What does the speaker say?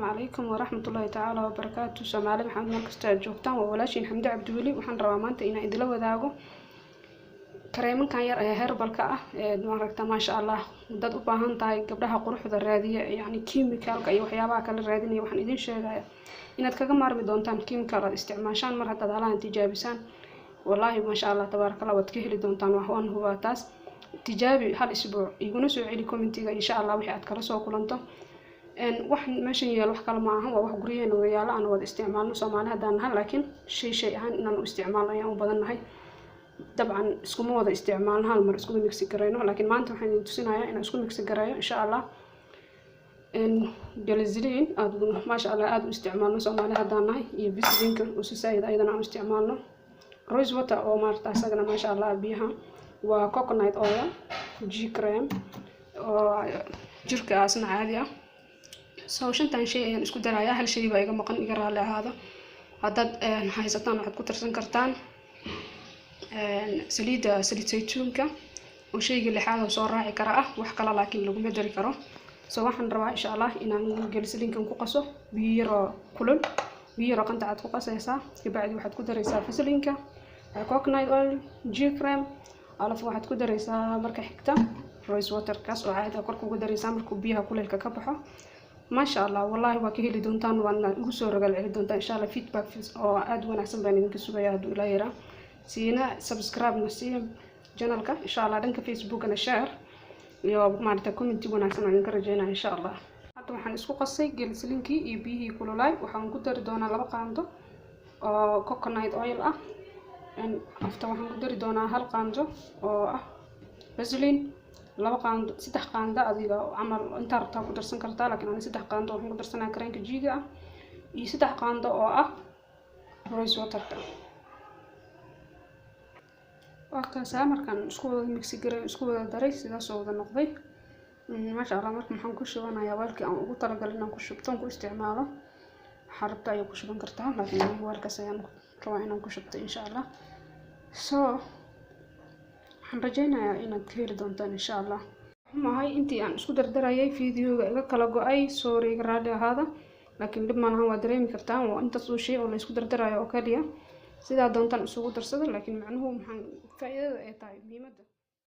Calaykum waraxmatullaahi tacaala wabarakaatu. Soomaali maxamed, meel kasta aad joogtaan, waa walaashiin Xamdi Cabdiweli. Waxaan rabaa maanta inaan idila wadaago kareemankan yar ee herbalka ah ee maaragta, maasha Allah, dad u baahan tahay gabdhaha quruxda raadiya, yacni chemicalka iyo waxyaabaha kala raadinaya. Waxaan idin sheegaya inaad kaga maarmi doontaan chemical aad isticmaashaan mar haddaad halahan tijaabisaan. Wallaahi, maasha Allah, tabaarakallah, waad ka heli doontaan. Wax waan hubaa taas. Tijaabi hal isbuuc, iguna soo celi commentiga, insha Allah, wixii aad kala soo kulanto. Wax meeshan yaal wax kale ma ahan, waa wax guryaheena wada yaalo, aan wada isticmaalno Soomaali haddaan nahay, laakiin shay shay ahaan inaan u isticmaalno ayaan u badan nahay. Dabcan iskuma wada isticmaalno, hal mar iskuma mixi garayno, laakiin maanta waxaan idin tusinayaa inaan isku mixi gareeyo, insha Allah, glycerin aad, maasha Allah, aada u isticmaalno Soomaali haddaan nahay, iyo Vaselinka oo si saa'id ayadana aan u isticmaalno, rose water oo maarata isagana, maasha Allah, biyaha waa coconut oil, G cream oo jirka asna caadi ah. So shantan shay ayaan isku darayaa. Hal shay baa iga maqan, iga raalli ahaado. Haddaad haysataan, waxaad ku tarsan kartaan saliidda, saliid saytuunka oo shayga lixaad oo soo raaci kara ah. Wax kale laakiin laguma dari karo. So waxaan rabaa, insha Allah, inaan glycerinkan ku qaso biyo yaroo kulul. Biyo yaroo qandacaad ku qasaysaa, kabacdi waxaad ku daraysaa Vaselinka, coconut oil, G cream alaf. Waxaad ku daraysaa marka xigta rose waterkaas oo caadi korka ugu daraysaa markuu biyaha kuleylka ka baxo. Maasha Allah, wallaahi waa ka heli doontaan, waadna igu soo rogaal celi doontaan, insha Allah. Feedback oo aada u wanaagsan baan idinka sugaya hadduu ilaa yaraa. Siina subscribe-na siiya channelka, insha Allah. Dhanka Facebookana share iyo maarata commenti wanaagsan oo idinka rajeynaya, insha Allah. Hadda waxaan isku qasay glycerinkii iyo biyihii kululaay. Waxaan ku dari doonaa 2 qaando oo coconut oil ah. Afta waxaan ku dari doonaa 1 qaando oo ah Vaseline, 2 qaando, 3 qaando adiga camal intaa rabtaa ku darsan kartaa, laakiin ani 3 qaando waxaan ku darsanaya kareenka jiiga ah iyo 3 qaando oo ah rose waterka. Waa kaasaa. Markaan isku wada mixi garay, isku wada daray, sidaasoo wada noqday, maasha Allah. Marka maxaan ku shubanayaa? Weelkii aan ugu talagalay inaan ku shubto, aan ku isticmaalo. Waxaa rabta ayaa ku shuban kartaa, laakiin anigu weelkaas ayaan rabaa inaan ku shubto, insha Allah. So waxaan rajaynayaa inaad ka heli doontaan, insha Allah. Xumahay intii aan isku dardarayay videoga iga kala go-ay, sorry, iga raali ahaada, laakiin dhib malahan, waa dareemi kartaan. Waa intaas oo shay oo la isku dardarayo oo kaliya, sidaa doontaan isugu darsada, laakiin macnuhu maxaan faa'iidada ay tahay muhiimadda.